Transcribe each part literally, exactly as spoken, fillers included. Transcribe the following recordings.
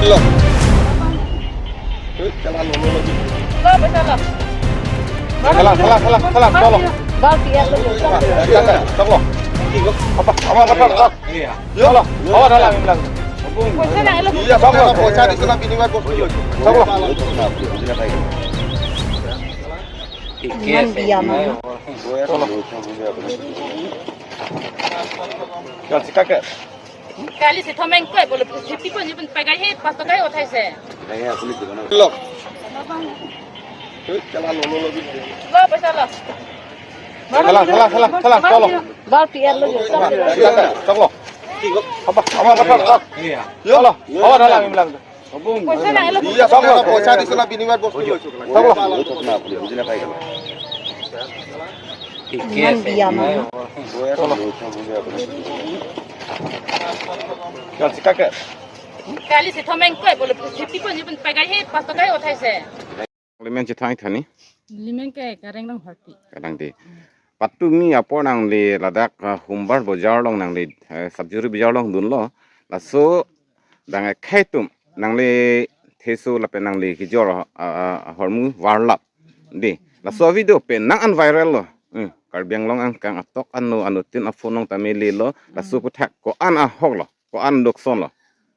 Lo. Lo, lo, lo, lo. Salah, salah, salah, salah, tolong. Bal tiar lo. Salah, salah, tolong. Apa, apa, apa, tolong. Iya. Tolong. Oh, ada lah, bilang. Poisa nang, lo. Iya, tolong. Poisa di sana bini mai bos. Tolong. Iman diam. Tolong. Jangan sikat ke. Kali si thomeng koi bolo si tipo ni pun pagai he pas pagai othai se. Lo. Lo, poisa lo. Salah, salah, salah, salah, tolong. Bal tiar lo. Tolong. Apa, apa, apa, tolong. Iya. Tolong. Oh, ada lah, bilang. Poisa nang, lo. Iya, tolong. Poisa di sana bini mai bos. Tolong. Iman diam. Tolong. Jangan sikat ke. Kali si thomeng koi bolo si tipo ni pun pagai he pas pagai othai se. Limen chethang thani. Limen ke Kareng Rongpharpi. Kadang di. Patumi apor nangli ladak, ah, Humbar bojar along nangli, eh, Sabjuri bojar along dunlo. Laso dang akhei atum nangli theso lapen nangli kejor, ah, ah, ahormu varlap. Di. Laso video penang an viral lo. Hmm. Karbi Anglong angkang atok ano ano tin aphone along ta melelo. Laso aphuthak ko-an ahok lo. Ko-an lukson lo.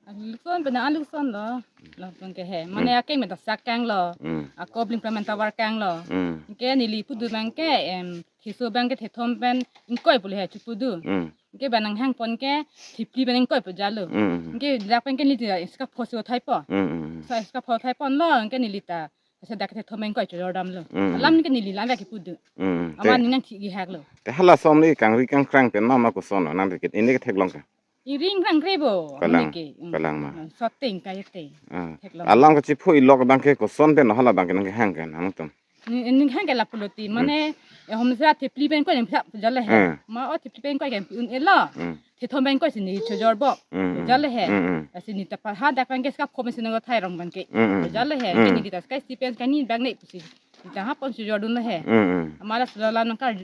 Lukson pen an lukson lo. Lo pen ke he. Mane akeng meta sak kang lo. Hmm. Ako bling pen menta var kang lo. Hmm. Ke neli pudu bang ke, em, theso bang ke thethom pen ingkoi pule he chupudu. Hmm. Ke bang nanghang pon ke thipli pen ingkoi pu jalo. Hmm. Ke dak pen ke neli ta iska phoso thai po. Hmm. Sa iska pho thai pon lo ke neli ta. Sa dak thethom pen ingkoi chojor dam lo. Hmm. Alam ke neli lam ya kipudu. Hmm. Ama te nang thi hak lo. Te hala som ni kangri kangkrang pen mama koson lo nang dikit. Ini ke theklong ke. Iring rang rebo. Kalang, amene ke, mm, kalang ma. Mm, soteng kaya te. Ah. Theklong. Alam kachipho ilok bang ke koson pen hala bang ke nang kehang ke nang tum. Ni, ni hang ke lapulo ti, hmm, mane, eh, hom sa thipli pen ko yang pha jale he. Hmm. Ma o thipli pen ko yang un elo. Hmm. Thethom pen ko si ni chojor bo. Hmm, hmm. Jale he. Hmm, hmm. Asi ni ta pa ha dak pen ke ska khom si no thai rong bang ke. Hmm, hmm. Jale he. Hmm. Ke ni ta skai stipen ka ni bang ne pusi. Ni ta ha pon chojor dun le he. Hmm, hmm. Amara sudala nang kar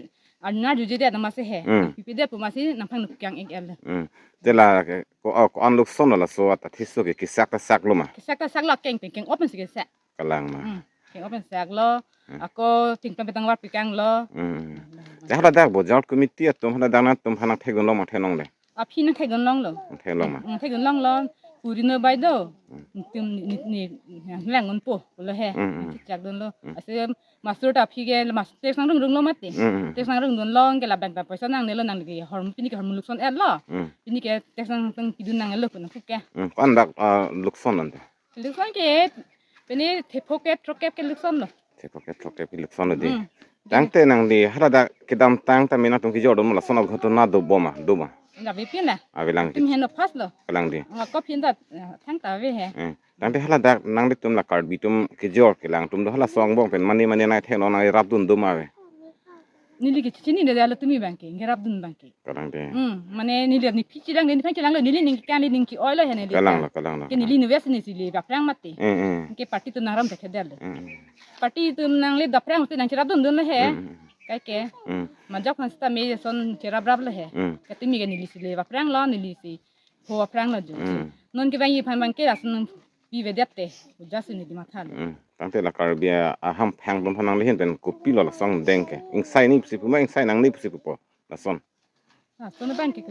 Arna juje dia nama se he. Hmm. Pipi dia pu masi nangphang nuk kyang ik el. Hmm. Te la ke ko, oh, ko-an lukson lo laso ata theso ke kesak ta sak lo ma. Kesak ta sak lo keng pen keng open si kesak. Kalang ma. Hmm. Keng open sak lo. Hmm. Ako ting pen petang var pikang lo. Hmm. Te hala dak bojar committee atum hala dak nangtum phan nang theklong ma thenong le. Aphi nang theklong lo. Theklong ma. Hmm, theklong lo. Puri no bai do. Hmm. Tum ni ni ni lang un po lo he. Hmm, hmm. Chak dun lo. Hmm. Ase master ta aphi ke mas teks nangrung rung lo mati. Mm, mm. Teks nangrung dun lo ke labang ta poisa nangne lo nang ke hormu pini ke hormu lukson et lo. Mm. Pini ke teks nangtang pidun nangne lo kuna puke. Mm. Ko-an dak, ah, lukson ante? Lukson ke pini thepho ke throk ke lukson lo. Thepho ke throk ke lukson lo di. Mm. Tangte nangli hala dak kedamtang ta mena tung kejor dun lason abghoto na do boma, do ma. Ave pin na. Ave lang di. Tum heno pas lo. Kalang di. Nga ko pin da thang ta ave he. Mm. Tangte hala dak nanglitum la Karbi atum kejor kelang atum do hala song bong pen mane mane nang theklong nang rapdun do ma ave. Neli ke chini de alo tumi bang ke, nge rapdun bang ke. Kalang de. Hmm, mane neli ni phi chilang de, ni phan chilang lo, neli ning kan neli ning ke-oi lo he neli. Kalang lo, kalang lo. Ke neli ni wes ni si le baphrang mati. Hmm, hmm. Ke party atum nang ram thekhe del. Hmm, hmm. Party atum nang le baphrang te nang cherapdun dun lo he. Hmm, hmm. Kai ke. Hmm. Majok han sita me son cheraprap lo he. Hmm. Ke tumi ke neli si le baphrang lo, neli si pho aphrang lo jo. Hmm. Non ke bang iphan bang ke lason pi vedet te. Uja sini di matha lo. Hmm. Tangte la Karbi aham phang dun phan nangli hin pen kopilo lason deng ke. Ingsai ni pusi pu ma ingsai nang ni pusi pupo. Lason. Lason bang ke.